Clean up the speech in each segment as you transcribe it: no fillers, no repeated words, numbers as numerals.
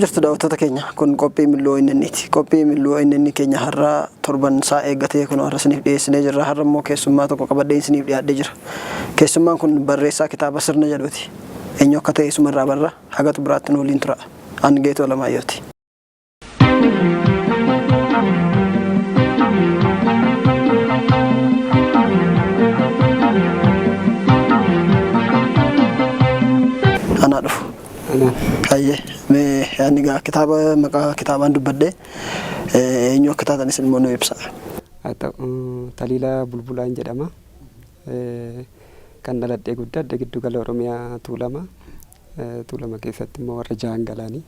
Akkam jirtu daawwattoota keenya? Kun qophii Milluu ONN'ti. Qophii Milluu ONN keenya har'a torban isaa eeggatee kun har'a isiniif dhiyeessinee jirra. Har'a immoo keessummaa tokko qabadhee isiniif dhiyaadhee jira. Keessummaan kun barreessaa kitaaba Sirna jedhuuti. Eenyu akka ta'e isumarraa barra. Haga xumuraatti nu waliin tura. An Geetuu Alamaayyooti. Anaa dhufu. Hayyee mee ani egaa kitaaba maqaa kitaabaan dubbadhe eenyu akka taatanis immoo nu ibsa. Haa ta'u, Taliilaa Bulbulaan jedhama. Kan dhaladhee guddadhe giddugala Oromiyaa Tuulama. Tuulama keessatti immoo warra Jahan Galaanii.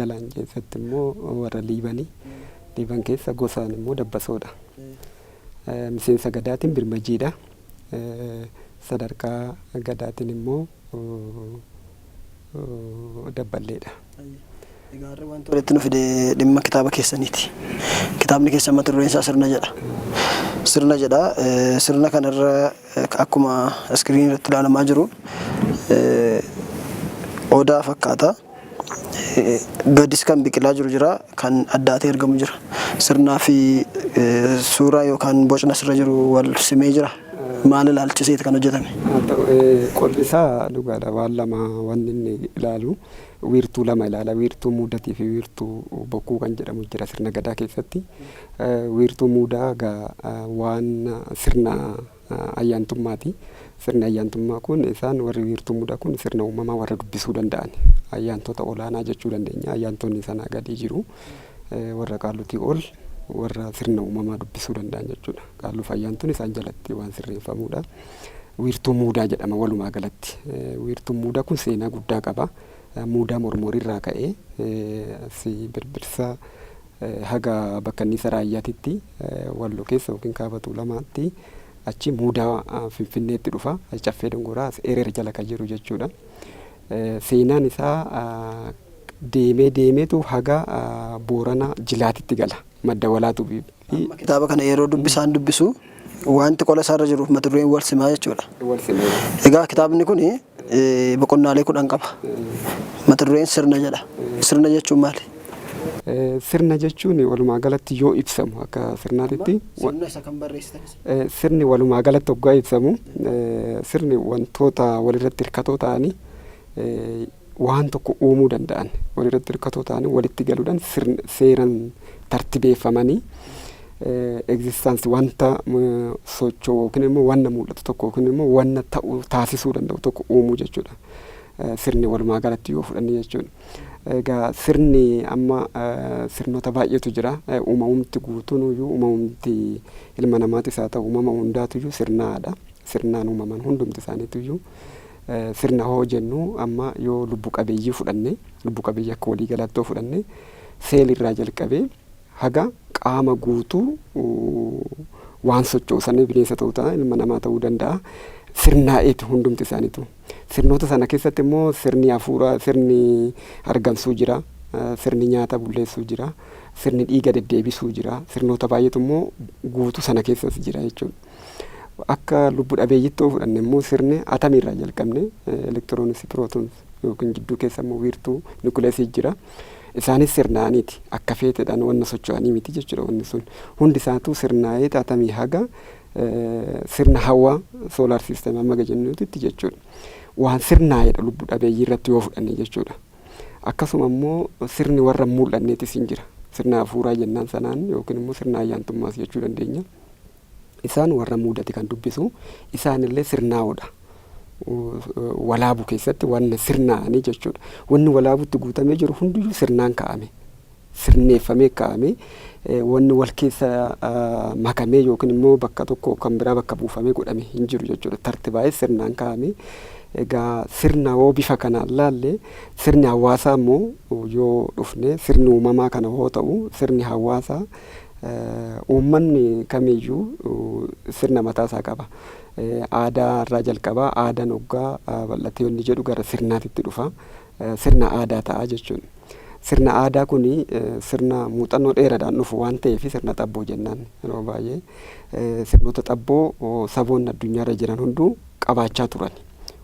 Galaan keessatti immoo warra Liibanii. Liiban keessa gosaan immoo Dabbasoodha. Miseensa Gadaatiin Birmajiidha. Sadarkaa Gadaatiin immoo Dabballeedha. Egaa har'a wanti walitti nu fide dhimma kitaaba keessaniiti. Kitaabni keessan mata dureen isaa Sirna jedha. Sirna jedha. Sirna kanarra akkuma iskiriinii irratti ilaalamaa jiru odaa fakkaata. Gadis kan biqilaa jiru jira, kan addaatee argamu jira. Sirnaa fi suuraa yookaan bocna asirra jiru wal simee jira. Maal ilaalchiseeti kan hojjetame? Haa ta'u, qolli isaa dhugaadha, waan lama wanni inni ilaalu, wiirtuu lama ilaala. Wiirtuu muudatii fi wiirtuu bokkuu kan jedhamu jira sirna Gadaa keessatti. Wiirtuu muudaa egaa waan sirna ayyaantummaati. Sirni ayyaantummaa kun, isaan warri wiirtuu muudaa kun sirna uumamaa warra dubbisuu danda'an ayyaantota olaanaa jechuu dandeenya. Ayyaantonni sanaa gadii jiru. Warra qaallutii ol warra sirna uumamaa dubbisuu danda'an jechuudha. Qaalluuf ayyaantuun isaan jalatti waan sirreeffamuudha. Wiirtuu muudaa jedhama walumaa galatti. Wiirtuun muudaa kun seenaa guddaa qaba. Muudaa mormoriirraa ka'ee si Birbirsa haga bakka Anniisa Raayyaatitti, Walloo keessa yookiin Kaaba Tuulamaatti, achi muudaa Finfinneetti dhufa. Caffee Dongoraa Erer jala kan jiru jechuudha. Seenaan isaa deemee deemeetu haga Boorana Jilaatitti gala. Madda Walaatuu fi Amma kitaaba kana yeroo dubbisaan dubbisu wanti qola isaarra jiruuf mata dureen wal simaa jechuudha. Wal simee. Egaa kitaabni kun boqonnaalee 10 qaba. Mata dureen Sirna jedha. Sirna jechuun maali? Sirna jechuun walumaa galatti yoo ibsamu akka sirnaatitti. Sirna isa kan barreessitanis. Sirni walumaa galatti hoggaa ibsamu, sirni wantoota walirratti hirkatoo ta'anii waan tokko uumuu danda'an, walirratti hirkatoo ta'anii walitti galuudhaan seeran tartibeeffamanii existence wanta socho'u yookiin immoo wanna mul'atu tokko yookiin immoo wanna ta'u taasisuu danda'u tokko uumuu jechuudha. Sirni walumaa galatti yoo fudhanne jechuudha. Egaa sirni amma sirnoota baay'eetu jira. Uumamumti guutuun iyyuu, uumamumti ilma namaatis haa ta'u uumama hundaatu iyyuu sirnaadha. Sirnaan uumaman hundumti isaaniitu iyyuu. Sirna hoo jennu, amma yoo lubbu qabeeyyii fudhanne, lubbu qabeeyyii akka walii galaatti yoo fudhanne, seel irraa jalqabee haga qaama guutuu waan socho'u sana, bineensa ta'uu ta'a, ilma namaa ta'uu danda'a. Sirnaa'eeti hundumti isaaniitu. Sirnoota sana keessatti immoo sirni hafuuraa, sirni argamsuu jira, sirni nyaata bulleessuu jira, sirni dhiiga deddeebisuu jira. Sirnoota baay'eetu immoo guutuu sana keessas jira jechuudha. Akka lubbu dhabeeyyitti yoo fudhanne immoo, sirni atamiirraa jalqabne elektiroonisi, pirootons, yookiin jidduu keessa immoo wiirtuu nukuleesii jira. Isaanis sirnaa'aniiti. Akka feeteedhaan wanna socho'anii miti jechuudha wanni sun. Hundi isaatu sirnaa'ee atamii haga sirna hawaa, solar system amma jennuutitti jechuudha. Waan sirnaa'eedha lubbu dhabeeyyii irratti yoo fudhanne jechuudha. Akkasuma immoo sirni warra hin mul'anneetis hin jira. Sirna hafuuraa jennaan sanaan yookiin immoo sirna ayyaantummaas jechuu dandeenya. Isaan warra muudati kan dubbisu, isaanillee sirnaa'oodha. Walaabu keessatti wanna sirnaa'anii jechuudha. Wanni Walaabutti guutamee jiru hundiyyuu sirnaan kaa'ame. Sirneeffamee kaa'ame. Wanni wal keessa makamee yookiin immoo bakka tokko kan biraa bakka buufamee godhame hin jiru jechuudha. Tartibaa'ee sirnaan kaa'ame. Egaa sirna hoo bifa kanaan laalle, sirni hawaasaa immoo yoo dhufne, sirni uumamaa kana hoo ta'u, sirni hawaasaa, uummanni kamiyyuu sirna mataa isaa qaba. Aadaa irraa jalqabaa, aadaan hoggaa bal'atee inni jedhu gara sirnaatitti dhufa. Sirna aadaa ta'a jechuudha. Sirna aadaa kun sirna muuxannoo dheeraadhaan dhufu waan ta'eef sirna xabboo jennaan yeroo baay'ee. Sirnoota xabboo saboonni addunyaarra jiran hunduu qabaachaa turan.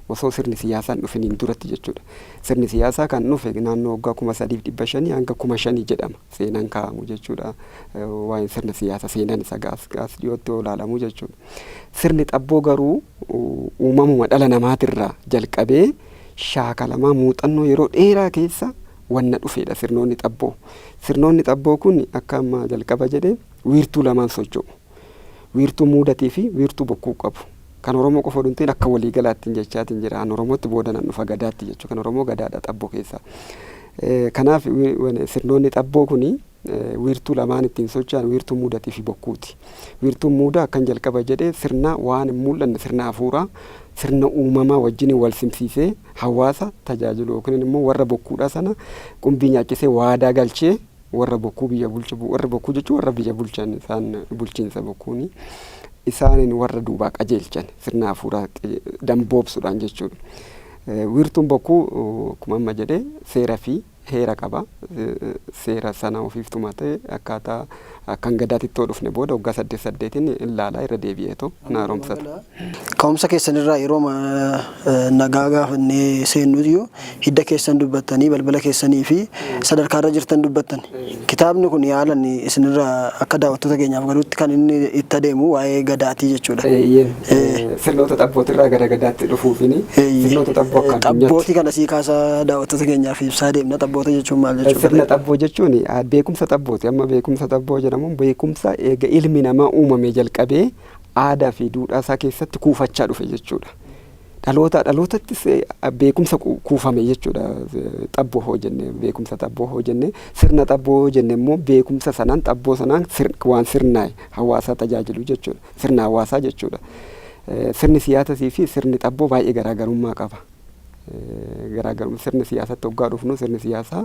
Osoo sirni siyaasaa hin dhufiniin duratti jechuudha. Sirni siyaasaa kan dhufe naannoo waggaa 3500 hanga 5000 jedhama seenaan kaa'amu jechuudha. Waa'een sirna siyaasaa seenaan isa gaas gaas dhiyootti olaalamu jechuudha. Sirni xabboo garuu uumamuma dhala namaatirraa jalqabee shaakalamaa muuxannoo yeroo dheeraa keessa wanna dhufedha sirnoonni xabboo. Sirnoonni xabboo kun akka amma jalqaba jedhe wiirtuu lamaan socho'u. Wiirtuu muudatii fi wiirtuu bokkuu qabu. Kan Oromoo qofa oduu hin ta'in akka waliigalaatti jechaatiin jira. An Oromootti booda nan dhufa Gadaatti jechuudha. Kan Oromoo Gadaadha xabboo keessaa. Kanaaf sirnoonni xabboo kuni wiirtuu lamaan ittiin socho'an wiirtuu muudatii fi bokkuuti. Wiirtuun muudaa akkan jalqaba jedhe sirna waan hin mul'anne, sirna hafuuraa, sirna uumamaa wajjin wal simsiisee hawaasa tajaajilu yookiin immoo warra bokkuudhaa sana qumbii nyaachisee waadaa galchee warra bokkuu biyya bulchu, warra bokkuu jechuun warra biyya bulchan, isaan bulchiinsa bokkuuni, isaaniin warra duubaa qajeelchan sirna hafuuraa damboobsuudhaan jechuudha. Wiirtuun bokkuu akkuma amma jedhe seera fi heera qaba. Seera sana ofiif tumatee akkaataa akkan Gadaatitti yoo dhufne booda waggaa saddeet saddeetiin ilaalaa irra deebi'eetu na haaromsata. Ka'umsa keessanirraa yeroo nagaa gaafannee seennuyyuu hidda keessan dubbattanii, balbala keessanii fi sadarkaarra jirtan dubbattan. Kitaabni kun yaalan isinirraa akka daawwattoota keenyaaf galuutti kan inni itti adeemu waa'ee Gadaatii jechuudha. Sirnoota xabbootirraa gara Gadaatti dhufuufini sirnoota xabboo akka addunyaatti. Xabbootii kana sii kaasaa daawwattoota keenyaaf ibsaa deemna. Xabboota jechuun maal jechuudha? Sirna xabboo jechuun beekumsa xabbooti. Amma beekumsa xabboo jedhamuun beekumsa eega ilmi namaa uumame jalqabee aadaa fi duudhaa isaa keessatti kuufachaa dhufe jechuudha. Dhaloota dhalootattis beekumsa kuufame jechuudha. Xabboo hoo jenne, beekumsa xabboo hoo jenne, sirna xabboo hoo jenne immoo beekumsa sanaan, xabboo sanaan waan sirnaa'e hawaasaa tajaajilu jechuudha. Sirna hawaasaa jechuudha. Sirni siyaasasii fi sirni xabboo baay'ee garaagarummaa qaba. Garaagarummaa sirni siyaasatti hoggaa dhufnu, sirni siyaasaa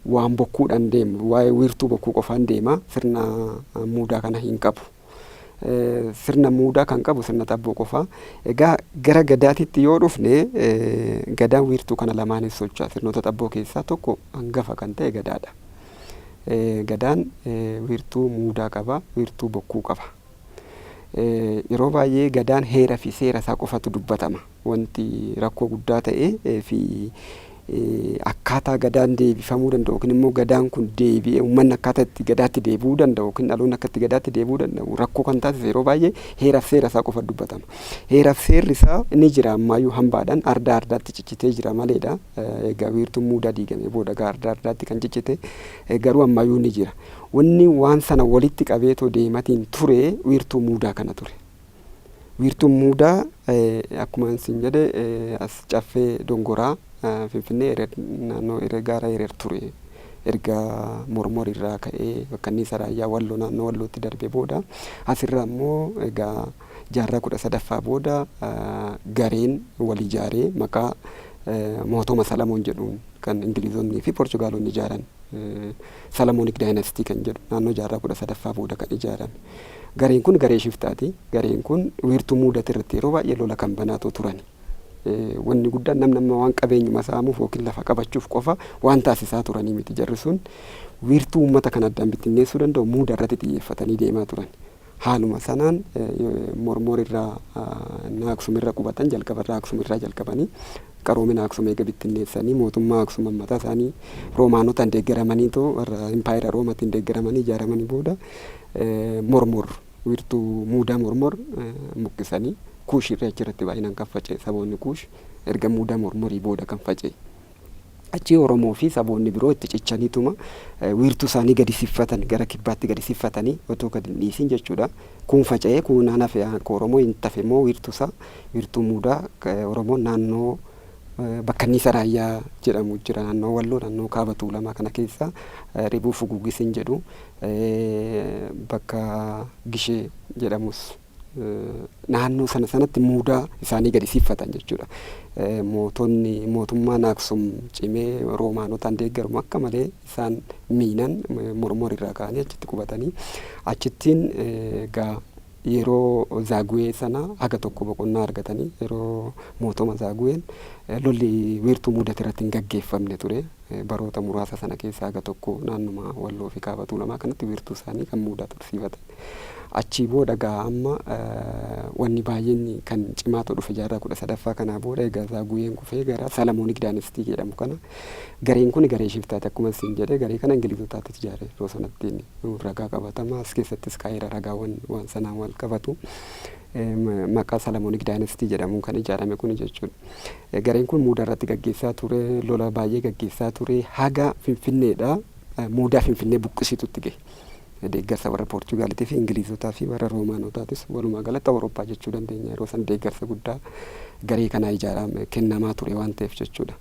waan bokkuudhaan deemu, waa'ee wiirtuu bokkuu qofaan deema, sirna muudaa kana hin qabu. Sirna muudaa kan qabu sirna xabboo qofa. Egaa gara Gadaatitti yoo dhufne, Gadaan wiirtuu kana lamaanis socho'a. Sirnoota xabboo keessaa tokko hangafa kan ta'e Gadaadha. Gadaan wiirtuu muudaa qaba, wiirtuu bokkuu qaba. Yeroo baay'ee Gadaan heera fi seera isaa qofatu dubbatama. Wanti rakkoo guddaa ta'e fi akkaataa Gadaan deebifamuu danda'u yookiin immoo Gadaan kun deebi'ee uummanni akkaataa itti Gadaatti deebi'uu danda'u yookiin dhaloonni akka itti Gadaatti deebi'uu danda'u rakkoo kan taasise yeroo baay'ee heeraaf seera isaa qofa dubbatama. Heeraaf seerri isaa ni jira, ammaayyuu hambaadhaan ardaa ardaatti ciccitee jira maleedha. Egaa wiirtuun muudaa diigamee booda egaa ardaa ardaatti kan ciccite garuu ammaayyuu ni jira. Wanni waan sana walitti qabeetoo deematiin ture wiirtuu muudaa kana ture. Wiirtuun muudaa akkuma isin jedhe as Caffee Dongoraa, Finfinnee, naannoo gaara Erer ture. Erga Mormor irraa ka'ee bakka inni Raayyaa Walloo, naannoo Wallootti darbee booda asirraa immoo egaa jaarraa 13ffaa booda gareen wal ijaaree maqaa mootoma Salamoon jedhuun kan Ingilizonnii fi Portugaalonni ijaaran, Solomonic Dynasty kan jedhu, naannoo jaarraa 13ffaa booda kan ijaarame. Gareen kun garee shiftaati. Gareen kun wiirtuu muudate irratti yeroo baay'ee lola kan banaatoo turani. Wanni guddaan namni amma waan qabeenyuma saamuuf yookiin lafa qabachuuf qofa waan taasisaa turanii miti, jarri sun wiirtuu uummata kan addaan bittinneessuu danda'u muuda irratti xiyyeeffatanii deemaa turan. Haaluma sanaan Mormor irraa Aksum irra qubatan, jalqaba irraa Aksum irraa jalqabanii qaroomina Aksum eega bittinneessanii mootummaa Aksum mataa isaanii Roomaanotaan deeggaramaniitoo warra impaayera Roomaatiin deeggaramanii ijaaramanii booda Mormor, wiirtuu muudaa Mormor buqqisanii Kuush irra achirratti baay'inaan kan faca'e, saboonni Kuush erga muudaa Mormorii booda kan faca'e. Achii Oromoo fi saboonni biroo itti cichaniituma wiirtuu isaanii gadi siffatan, gara kibbaatti gadi siffatanii otoo gadi hin dhiisin jechuudha. Kun faca'ee kun hafe, akka Oromoo hin tafe immoo wiirtuu isaa, wiirtuu muudaa Oromoon naannoo bakka Anniisa Raayyaa jedhamu jira, naannoo Walloo, naannoo kaaba Tuulamaa kana keessa Ribuu Fugugisiin jedhu, bakka Gishee jedhamus, naannoo sana sanatti muudaa isaanii gadi siffatan jechuudha. Mootonni mootummaan Aksum cimee Roomaanotaan deeggaramu akka malee isaan miinan Mormor irraa ka'anii achitti qubatanii achittiin egaa yeroo Zaaguwee sana haga tokko boqonnaa argatanii, yeroo mootoma Zaaguween lolli wiirtuu muudate irratti hin gaggeeffamne ture. Baroota muraasa sana keessa haga tokko naannuma Walloo fi kaaba Tuulamaa kanatti wiirtuu isaanii kan muudaa tursiifatan. Achii booda gaa amma wanni baay'een kan cimaatu dhufe jaarraa 13ffaa kanaa booda. Egaa Zaaguyeen kufee gara Solomonic Dynasty jedhamu kana. Gareen kun garee shiftaati, akkuma isin jedhe. Garee kana Ingilizotaatti ijaare yeroo sanatti. Ragaa qabatama as keessattis kaa'eera, ragaawwan waan sanaan wal qabatu. Maqaa Solomonic Dynasty jedhamuun kan ijaarame kun jechuudha. Gareen kun muuda irratti gaggeessaa ture, lola baay'ee gaggeessaa ture, haga Finfinneedha. Muudaa Finfinnee buqqisiitutti gahe. Deeggarsa warra Poorchugaalitii fi Ingilizotaa fi warra Roomaanotaatis, walumaa galatti Awurooppaa jechuu dandeenya, yeroo san deeggarsa guddaa garee kanaa ijaarame kennamaa ture waan ta'eef jechuudha.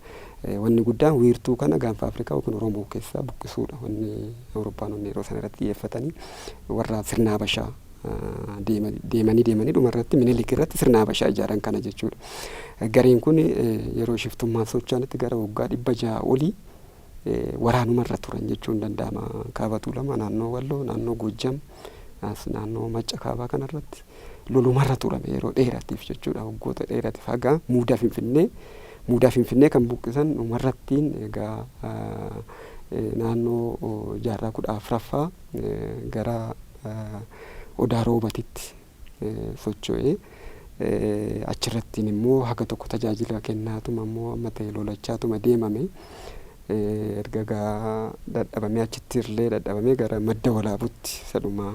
Wanni guddaan wiirtuu kana gaanfa Afrikaa yookiin Oromoo keessaa buqqisuudha. Wanni Awurooppaanonni yeroo sana irratti xiyyeeffatanii warra sirna Habashaa deemanii deemanii dhuma irratti Minilik irratti sirna Habashaa ijaaran kana jechuudha. Gareen kun yeroo shiftummaan socho'anitti gara waggaa 600 olii waraanumarra turan jechuun danda'ama. Kaaba Tuulamaa, naannoo Walloo, naannoo Gojjam, naannoo Macca kaabaa kanarratti lolumarra turame yeroo dheeratiif jechuudha. Waggoota dheeratiif haga muudaa Finfinnee kan buqqisan dhumarrattiin egaa naannoo jaarraa 14ffaa gara Odaa Roobatitti socho'ee, achirrattiin immoo haga tokko tajaajila kennaatuma immoo amma ta'e lolachaatuma deemame. Erga gaa dadhabamee, achitti illee dadhabamee, gara Madda Walaabutti sadhumaa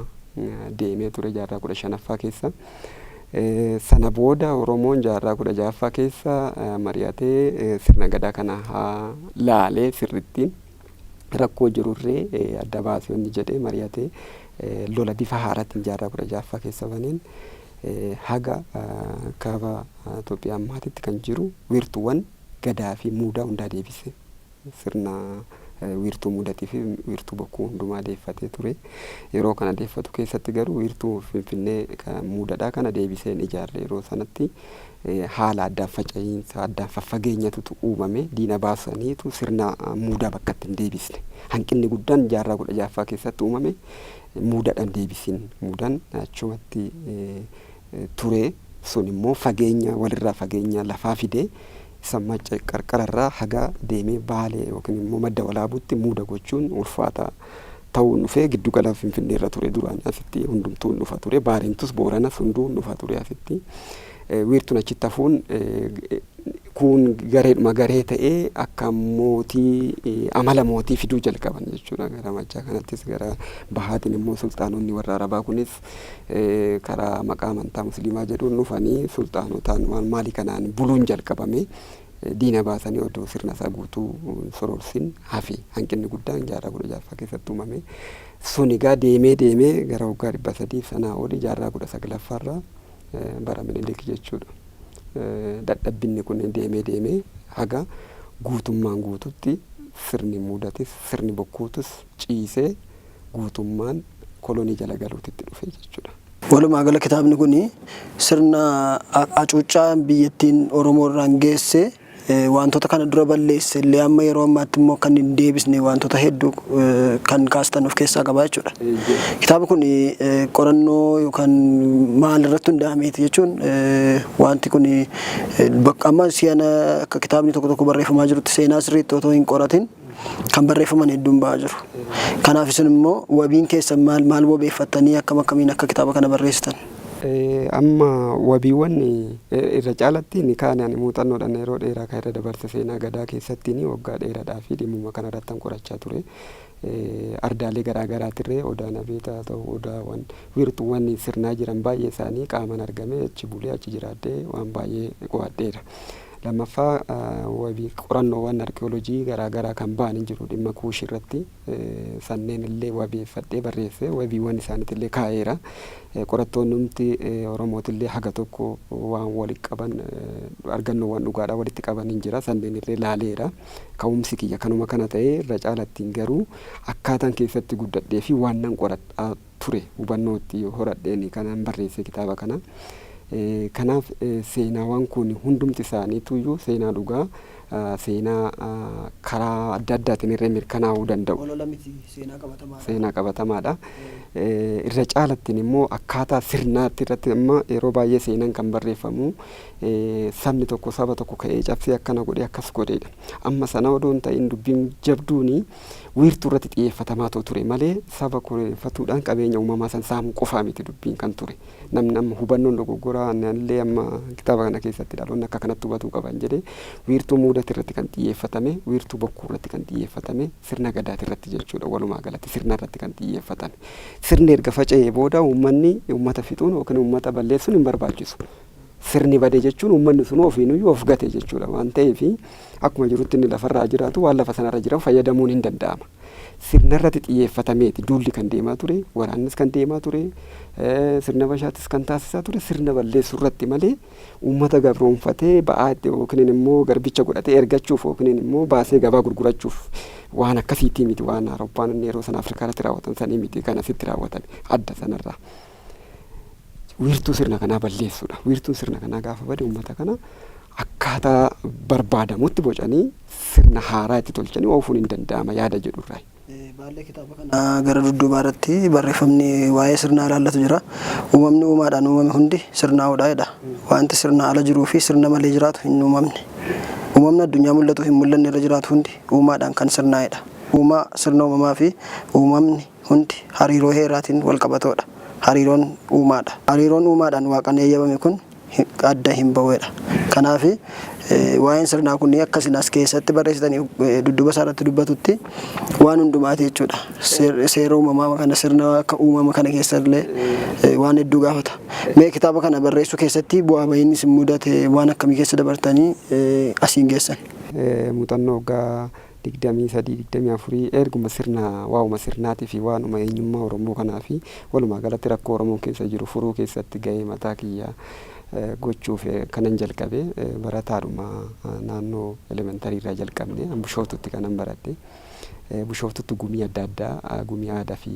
deemee ture jaarraa 15ffaa keessa. Sana booda Oromoon jaarraa 16ffaa keessa mari'atee, sirna gadaa kana haa laalee, sirrittiin rakkoo jirurree adda baasee wanni jedhee mari'atee, lola bifa haaraatiin jaarraa 16ffaa keessa baneen haga kaaba Itoophiyaa ammaatitti kan jiru wiirtuuwwan gadaa fi muudaa hundaa deebise. Sirna wiirtuu muudatii fi wiirtuu bokkuu hundumaa deeffatee ture. Yeroo kana deeffatu keessatti garuu wiirtuu Finfinnee muudadhaa kana deebisee hin ijaarre. Yeroo sanatti haala addaan faca'iinsa, addaan faffageenyatutu uumame. Diina baasaniitu sirna muudaa bakka itti hin deebisne. Hanqinni guddaan jaarraa 16ffaa keessatti uumame muudadhaan deebisin. Muudaan achumatti ture. Sun immoo fageenya walirraa, fageenya lafaa fide. Isa Macca qarqararraa haga deemee Baalee yookiin immoo Madda Walaabuutti muuda gochuun ulfaata ta'uun dhufee. Giddugala Finfinnee irra ture duraan. Asitti hundumtuu hin dhufa ture. Baarentus, Booranas hunduu hin dhufa ture asitti. Wiirtuun achitti hafuun kun gareedhuma garee ta'ee akka mootii, amala mootii fiduu jalqaban jechuudha. Gara Maccaa kanattis gara bahaatiin immoo sulxaanonni warra Arabaa kunis karaa maqaa amantaa Musliimaa jedhuun dhufanii sulxaanotaan waan maalii kanaan buluun jalqabame. Diina baasanii odoo sirna isaa guutuu sororsin hafe. Hanqinni guddaan jaarraa 16ffaa keessatti uumame. Sun egaa deemee deemee gara waggaa 300 sanaa oli jaarraa 19ffaarraa bara Minilik jechuudha. Dadhabbinni kun deemee deemee haga guutummaan guututti sirni muudatis sirni bokkuutus ciisee guutummaan kolonii jala galuutitti dhufe jechuudha. Walumaa gala kitaabni kun sirna hacuuccaa biyyattiin Oromoo irraan geesse, wantoota kana dura balleesse illee, amma yeroo ammaatti immoo kan hin deebisne wantoota hedduu kan kaastan of keessaa qaba jechuudha. Kitaabni kun qorannoo yookaan maal irratti hundaa'ameeti jechuun, wanti kun amma si'ana akka kitaabni tokko tokko barreeffamaa jirutti seenaa sirriitti otoo hin qoratin kan barreeffaman hedduun ba'aa jiru. Kanaaf isin immoo wabiin keessan maal maal wabeeffattanii, akkam akkamiin akka kitaaba kana barreessitan? Amma wabiiwwan irra caalatti ni kaane ani muuxannoodhaan yeroo dheeraa kan irra dabarse seenaa gadaa keessatti waggaa dheeraadhaa fi dhimmuma kanarratti kan qorachaa ture. Ardaalee garaa garaatirree, Odaa Nabeetaa ta'u, odaawwan wiirtuuwwan sirnaa jiran baay'ee isaanii qaaman argamee, achi bulee, achi jiraadhee waan baay'ee qo'adheera. Lammaffaa, wabii qorannoowwan arkeoloojii garaa garaa kan ba'an hin jiru dhimma Kuush irratti. Sanneen illee wabeeffadhee barreesse, wabiiwwan isaaniitillee kaa'eera. Qorattoonnumti Oromootillee haga tokko waan walitti qaban, argannoowwan dhugaadhaa walitti qaban hin jira, sanneen illee laaleera. Ka'umsi kiyya kanuma kana ta'ee, irra caalattiin garuu akkaataan keessatti guddadhee fi waan nan qoradhaa ture hubannootti horadheen kanan barreesse kitaaba kana. Kanaaf seenaawwan kun hundumti isaaniituyyuu seenaa dhugaa Seenaa karaa adda addaatiin irree mirkanaa'uu danda'u. Olola miti, seenaa qabatamaadha. Seenaa qabatamaadha. Irra caalattiin immoo akkaataa sirnaatti irratti amma yeroo baay'ee seenaan kan barreeffamu sabni tokko saba tokko ka'ee cabsee akkana godhee akkas godheedha. Amma sana odoo hin ta'in dubbiin jabduuni wiirtuu irratti xiyyeeffatamaa ture malee saba kureeffatuudhaan qabeenya uumamaa san saamuu qofaa miti dubbiin kan ture. Namni amma hubannoon dogoggoraa illee amma kitaaba kana keessatti dhaloonni akka kanatti hubatuu qaban jedhee, wiirtuu muudati irratti kan xiyyeeffatame, wiirtuu bokkuu irratti kan xiyyeeffatame, sirna gadaati irratti jechuudha. Walumaa galatti sirna irratti kan xiyyeeffatame. Sirni erga faca'ee booda uummanni uummata fixuun yookiin uummata balleessuun hin barbaachisu. Sirni bade jechuun uummanni sun ofiinuyyuu of gate jechuudha waan ta'eef, akkuma jirutti inni lafarraa jiraatu waan lafa sanarra jiran fayyadamuun hin danda'ama. Sirna irratti xiyyeeffatameeti duulli kan deemaa ture, waraannis kan deemaa ture, sirna bashaattis kan taasisaa ture sirna balleessuu irratti malee uummata gabroonfatee ba'aa itti yookiin immoo garbicha godhatee ergachuuf yookiin immoo baasee gabaa gurgurachuuf waan akkasiitii miti. Waan Awurooppaan yeroo sana Afrikaa irratti raawwatan sanii miti kan asitti raawwatame adda sanarraa. Wiirtuu sirna kanaa balleessuudha. Wiirtuun sirna kanaa gaafa bade uummata kana akkaataa barbaadamutti bocanii sirna haaraa itti tolchanii oofuun hin danda'ama yaada jedhurraa. Baallee kitaaba kana gara dudduubaa irratti barreeffamni waa'ee sirnaa ilaallatu jira. Uumamni uumaadhaan uumame hundi sirnaa'uudha jedha. Wanti sirna ala jiruu fi sirna malee jiraatu hin uumamne. Uumamni addunyaa mul'atu hin mul'anne irra jiraatu hundi uumaadhaan kan sirnaa'edha. Uumaa, sirna uumamaa fi uumamni hundi hariiroo heeraatiin wal qabatoodha. Hariiroon uumaadha. Hariiroon uumaadhaan waaqan eeyyamame kun adda hin ba'uudha. Kanaaf waa'een sirnaa kun akka isin as keessatti barreessitanii dudduuba isaa irratti dubbatutti waan hundumaati jechuudha. Seera uumamaa kana, sirna akka uumama kana keessa illee waan hedduu gaafata. Mee kitaaba kana barreessuu keessatti bu'aa bahiin isin mudate waan akkamii keessa dabartanii asiin geessan? Muuxannoo waggaa 23, 24 erguma sirna waa'uma sirnaatii fi waanuma eenyummaa Oromoo kanaa fi walumaa galatti rakkoo Oromoon keessa jiru furuu keessatti gahee mataa kiyyaa gochuuf kanan jalqabe barataadhuma naannoo elementary irraa jalqabne Bishooftutti kanan baradhe. Bishooftutti gumii adda addaa, gumii aadaa fi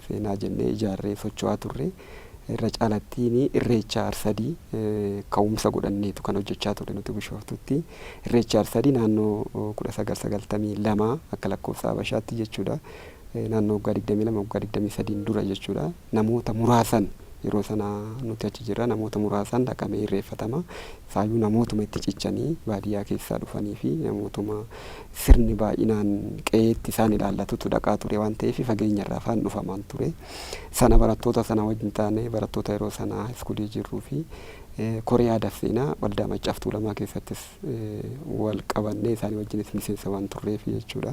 seenaa jennee ijaarree socho'aa turre. Irra caalattiin Irreecha Arsadii ka'umsa godhanneetu kan hojjechaa turre nuti Bishooftutti. Irreecha Arsadii naannoo 1992 akka lakkoofsa Habashaatti jechuudha. Naannoo waggaa 22, waggaa 23 dura jechuudha. Namoota muraasan yeroo sana nuti achi jirra, namoota muraasaan dhaqamee irreeffatama. Saayyuu namootuma itti cichanii baadiyyaa keessaa dhufanii fi namootuma sirni baay'inaan qe'eetti isaan ilaallatutu dhaqaa ture waan ta'eef fageenya irraa afaan dhufamaan ture. Sana barattoota sana wajjin taane, barattoota yeroo sana iskuulii jirruu fi koree aadaa fi seenaa waldaa Maccaaf Tuulamaa keessattis wal qabannee isaanii wajjinis miseensa waan turreef jechuudha.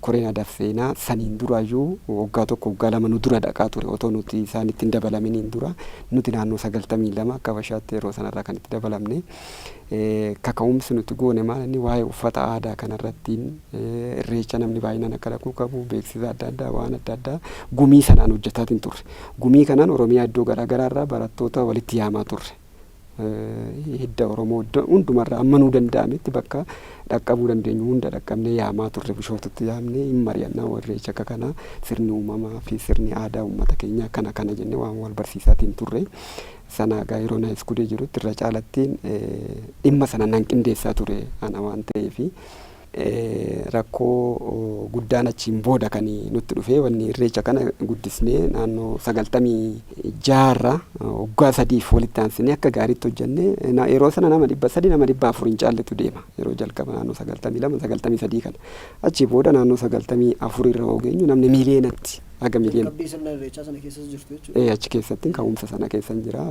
Koreen aadaa fi seenaa saniin duraayyuu waggaa tokko, waggaa 2 nu dura dhaqaa ture otoo nuti isaanitti hin dabalaminiin dura. Nuti naannoo 92 akka Habashaatti yeroo sanarraa kan itti dabalamne. Kaka'umsi nuti goone maal inni waa'ee uffata aadaa kanarrattiin irreecha namni baay'inaan akka dhaquu qabu beeksisa adda addaa, waan adda addaa gumii sanaan hojjetaatiin turre. Gumii kanaan Oromiyaa iddoo garaagaraarraa barattoota walitti yaamaa turre. Hidda Oromoo hundumarraa amma nuu danda'ametti bakka dhaqqabuu dandeenyu hunda dhaqqabnee yaamaa turre. Bishooftutti yaamnee hin mari'annaa, irreecha akka kanaa, sirni uumamaa fi sirni aadaa uummata keenyaa kana kana jennee waan wal barsiisaatiin turre. Sana egaa yeroo na iskuulii jirutti irra caalattiin dhimma sana nan qindeessaa ture ana waan ta'eefi. Rakkoo guddaan achiin booda kan nutti dhufe, wanni irreecha kana guddisnee naannoo 96rra waggaa 3f walitti aansinee akka gaariitti hojjenne. Yeroo sana nama 300, nama 400 hin caalletu deema yeroo jalqaba naannoo 92, 93 kana. Achii booda naannoo 94 irra geenyu namni miiliyoonatti haga miiliyoona. Jalqabbii sirna irreechaa sana keessas jirtu jechuudha. Achi keessatti ka'umsa sana keessa jira.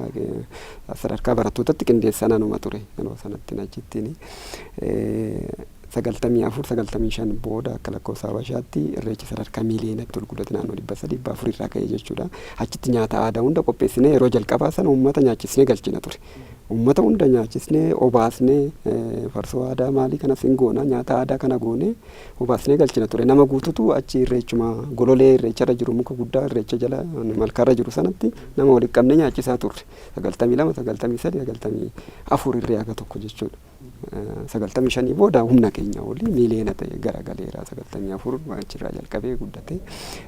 Sadarkaa barattootatti qindeessan anuma ture yeroo sanatti achittiin. 94, 95 booda akka lakkoofsa Habashaatti irreechi sadarkaa miiliyoonatti ol guddate, naannoo 300, 400 irraa ka'ee jechuudha. Achitti nyaata aadaa hunda qopheessinee yeroo jalqabaa sana uummata nyaachisnee galchina ture. Uummata hunda nyaachisnee obaasnee, farsoo aadaa maalii kanas hin goona, nyaata aadaa kana goonee obaasnee galchina ture. Nama guututu achi irreechuma gololee irreecharra jiru, muka guddaa irreecha jala malkaarra jiru sanatti nama walitti qabnee nyaachisaa turre. 92, 93, 94 irree haga tokko jechuudha. 95 booda humna keenya olii miiliyoona ta'e garagaleera. 94 achirraa jalqabee guddate.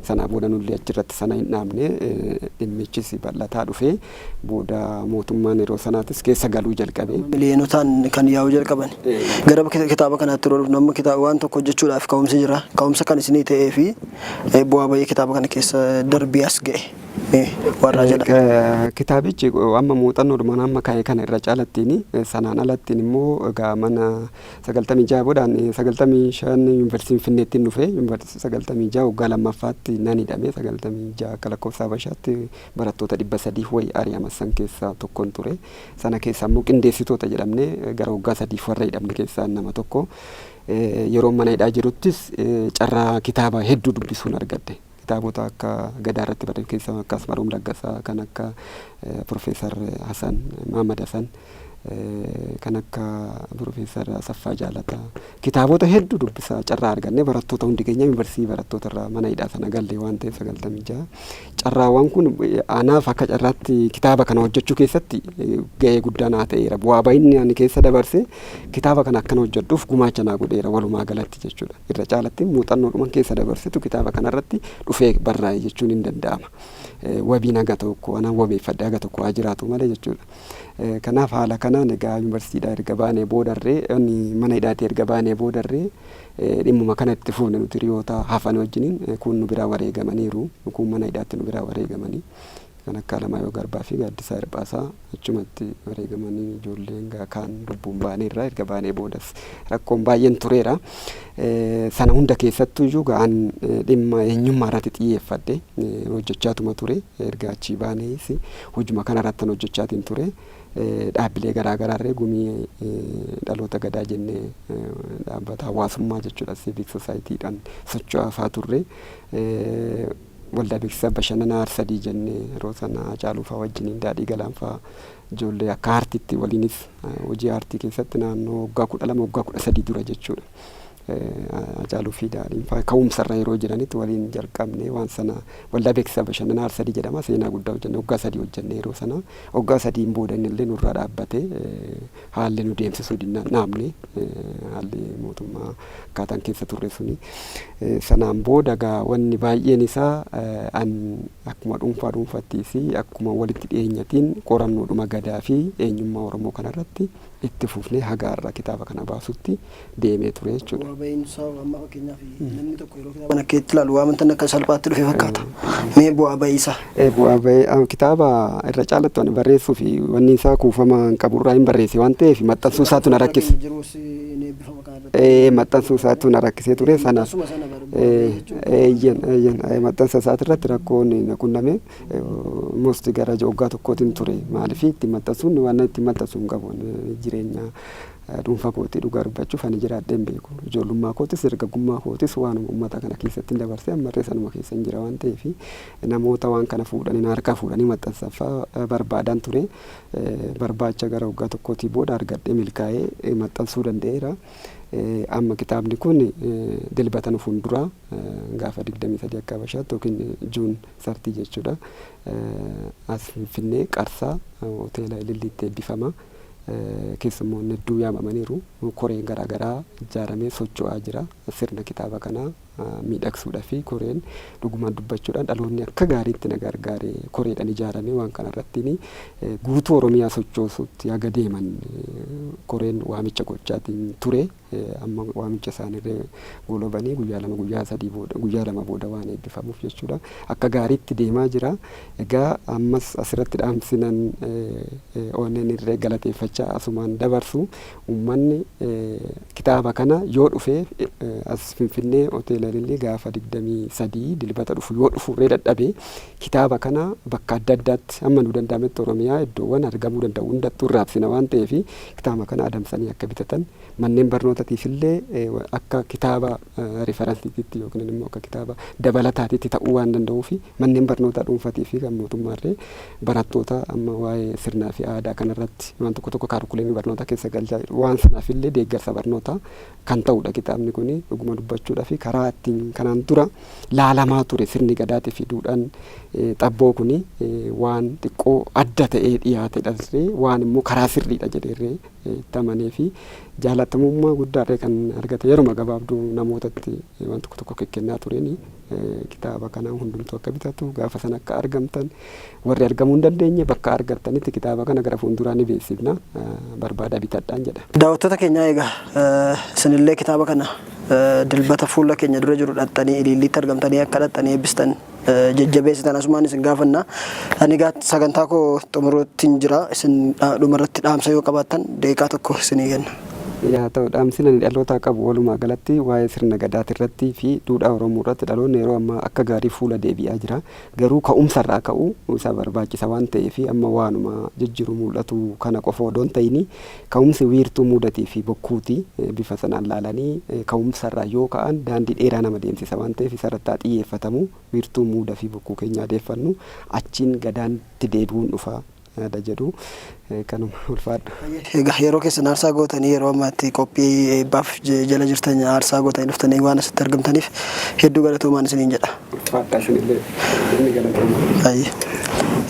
Sanaa booda nullee achirratti sana hin dhaabne, dhimmichis bal'ataa dhufee booda mootummaan yeroo sanaatis keessa galuu jalqabe. Miliyoonotaan kan yaa'uu jalqaban. Gara kitaaba kanaatti yeroo dhufnu, amma kitaaba waan tokko hojjechuudhaaf ka'umsi jira. Ka'umsa kan isinii ta'ee fi bu'aa bahii kitaaba kana keessa darbee as ga'e warraa jedha. Kitaabichi amma muuxannoodhumaan amma ka'e kana irra caalattiin, sanaan alattiin immoo egaa mana 96 boodaan 95 yuunivarsiitii Finfinneetti dhufe. 96 waggaa lammaffaatti nan hidhame. 96 akka lakkoofsa Habashaatti barattoota 300 wayi ari'aman san keessaa tokkon ture. Sana keessa immoo qindeessitoota jedhamne gara waggaa 3f warra hidhamne keessaa nama tokko. Yeroo mana hidhaa jiruttis carraa kitaaba hedduu dubbisuun argadhe. Kitaabota akka Gadaa irratti barreeffame keessaa akka Asmaroom Laggasaa, kan akka Profeesar Hasan Mahamad Hasan, kan akka Profeesar Asaffaa Jaalataa, kitaabota hedduu dubbisaa carraa arganne. Barattoota hundi keenya yuunivarsiitii barattoota irraa mana hidhaa sana galle waan ta'eef, 96 carraawwan kun anaaf akka carraatti kitaaba kana hojjechuu keessatti ga'ee guddaa naa ta'eera. Bu'aa bahinni ani keessa dabarse kitaaba kana akkana hojjedhuuf gumaacha naa godheera walumaa galatti jechuudha. Irra caalatti muuxannoodhuman keessa dabarsitu kitaaba kanarratti dhufee barraa'e jechuun hin danda'ama. Wabiin haga tokko anaan wabeeffadhe haga tokko haa jiraatu malee jechuudha. Kanaaf haala kanaan egaa yuunivarsiitiidhaa erga baanee boodarree, mana hidhaatii erga baanee boodarree, dhimmuma kana itti fufne nuti hiriyoota hafan wajjiniin. Kun nu biraa wareegamaniiru, kun mana hidhaatti nu biraa wareegamanii, kan akka Alamaayyoo Garbaa fi Gaaddisaa Hirphaasaa achumatti wareegamanii, ijoolleen kaan lubbuun baaneerra. Erga baanee boodas rakkoon baay'een tureera. Sana hunda keessattuu iyyuu ga'an dhimma eenyummaa irratti xiyyeeffadhe hojjechaatuma ture. Erga achii baanees hojuma kana irratti hojjechaatiin ture. Dhaabbilee garaa garaarree Gumii Dhaloota Gadaa jennee dhaabbata hawaasummaa jechuudha, civic societyidhaan socho'aa turre. Waldaa Beeksisa Bashannanaa Arsadii jennee yeroo sana Hacaaluu fa'aa wajjiniin, Daadhii Galaan fa'aa, ijoollee akka aartiitti waliinis hojii aartii keessatti naannoo waggaa 12, waggaa 13 dura jechuudha. Hacaaluu fi Daadhiin fa'aa ka'umsarra yeroo jiranitti waliin jalqabne waan sana. Waldaa Beeksisa Bashannanaa Arsadii jedhama. Seenaa guddaa hojjenne, waggaa 3 hojjenne yeroo sana. Waggaa 3n booda inni illee nurraa dhaabbate. Haalli nu deemsisuu dinnaan dhaabne, haalli mootummaa akkaataan keessa turre suni. Sanaan booda gaa wanni baay'een isaa an akkuma dhuunfaa dhuunfattii fi akkuma walitti dhiyeenyatiin qorannoodhuma Gadaa fi eenyummaa Oromoo kanarratti itti fufnee haga har'a kitaaba kana baasutti deemee ture jechuudha. Bu'aa bahiinsaa amma fakkeenyaaf namni tokko yeroo kitaaba kana keetti ilaalu waan wantan akka salphaatti dhufe fakkaata. Mee bu'aa bahiisaa? Bu'aa bahii kitaaba irra caalatti ani barreessuu fi wanni isaa kuufama hin qaburraa hin barreesse waan ta'eef maxxansuu isaatu na rakkise. Jiruus ni eebbifama kana irratti. Maxxansuu isaatu na rakkisee ture sana. Maxxansuma sana bara bu'aa bahii jechuudha. Eeyyen, eeyyen, maxxansa isaati irratti rakkoon na qunname most gara waggaa tokkootiin ture. Maaliif ittiin maxxansuun waan ittiin maxxansu hin qabu. Jireenya dhuunfaa kootii dhugaa dubbachuuf ani jiraadhee hin beeku. Ijoollummaa kootis dargaggummaa kootis waanuma uummata kana keessatti hin dabarse, ammallee sanuma keessa hin jira waan ta'eef namoota waan kana fuudhanii na harkaa fuudhanii maxxansaffaa barbaadan ture. Barbaacha gara waggaa tokkootii booda argadhee milkaa'ee maxxansuu danda'eera. Amma kitaabni kun Dilbata nu fuulduraa gaafa 23 akka Habashaatti yookiin June 30 jechuudha. As Finfinnee Qarsaa hoteela Ililliitti eebbifama. Keessummoonni hedduu yaamamaniiru. Koreen garaa garaa ijaaramee socho'aa jira. Sirna kitaaba kanaa miidhagsuudhaa fi koreen dhugumaan dubbachuudhaan dhaloonni akka gaariitti na gargaare koreedhaan ijaaramee waan kana irratti guutuu Oromiyaa sochoosuutti haga deeman koreen waamicha gochaatiin ture. Amma waamicha isaaniirree golobanii guyyaa 2, guyyaa 3 booda, guyyaa 2 booda waan eebbifamuuf jechuudha. Akka gaariitti deemaa jira. Egaa ammas asirratti dhaamsinan ONN irree galateeffachaa asumaan dabarsu, uummanni kitaaba kana yoo dhufe as Finfinnee hoteela Ilillii gaafa 23 Dilbata dhufu yoo dhufurree dadhabe, kitaaba kana bakka adda addaatti hamma nu danda'ametti Oromiyaa iddoowwan argamuu danda'u hundattuu raabsina waan ta'eef kitaaba kana adamsanii akka bitatan, manneen barnootatiif illee akka kitaaba referenceiitti yookiin immoo akka kitaaba dabalataatitti ta'uu waan danda'uuf, manneen barnootaa dhuunfatii fi kan mootummaallee barattoota amma waa'ee sirnaa fi aadaa kanarratti waan tokko tokko curriculumii barnootaa keessa galchaa waan sanaaf illee deeggarsa barnootaa kan ta'udha kitaabni kun. Dhuguma dubbachuudhaa fi karaa ittiin kanaan dura laalamaa ture sirni Gadaatii fi duudhaan xabboo kun waan xiqqoo adda ta'ee dhiyaatedha, waan immoo karaa sirriidha jedheerree. itti amanee fi jaalatamummaa guddaa kan argate yeruma gabaabduu namootatti waan tokko tokko kennaa tureen kitaaba kana hundumtuu akka bitatu, gaafa sana akka argamtan, warri argamuu hin dandeenye bakka argattanitti kitaaba kana gara fuulduraa ni beeksifna, barbaada bitadhaan jedha. Daawwattoota keenyaa, egaa isinillee kitaaba kana Dilbata fuula keenya dura jiru dhaxxanii Iliilliitti argamtanii akka dhaxxanii eebbistan, jajjabeessitan asumaan isin gaafanna. Ani egaa sagantaa koo xumuruutti jira. Isin dhumarratti dhaamsa yoo qabaattan daqiiqaa tokko isinii kenna. Yaa ta'u, dhaamsi ani dhalootaa qabu walumaa galatti waa'ee sirna gadaati irratti fi duudhaa Oromoo irratti dhaloonni yeroo ammaa akka gaarii fuula deebi'aa jira. Garuu ka'umsarraa ka'uu isa barbaachisa waan ta'eef, amma waanuma jijjiiru mul'atu kana qofa odoo hin ta'in, ka'umsi wiirtuu muudatii fi bokkuuti, bifa sanaan laalanii ka'umsarraa yoo ka'an daandii dheeraa nama deemsisa waan ta'eef, isarratti haa xiyyeeffatamu. Wiirtuu muuda fi bokkuu keenya adeeffannu, achiin gadaantti deebi'uun dhufa yaada jedhu kanuma, ulfaadhu. Egaa yeroo keessan aarsaa gootanii, yeroo ammaatti qophii eebbaaf jala jirtan aarsaa gootanii dhuftanii waan asitti argamtaniif hedduu galatoomaan isiniin jedha. Ulfaadhaa, isinillee inni galatooma.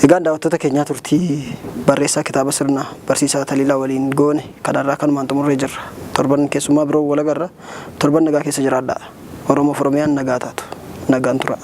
Egaan daawwattoota keenyaa, turtii barreessaa kitaaba Sirna barsiisaa Taliilaa waliin goone kanarraa kanumaan xumurree jirra. Torban keessummaa biroo wal agarra. Torban nagaa keessa jiraadhaa. Oromoof Oromiyaan nagaa taatu. Nagaan tura.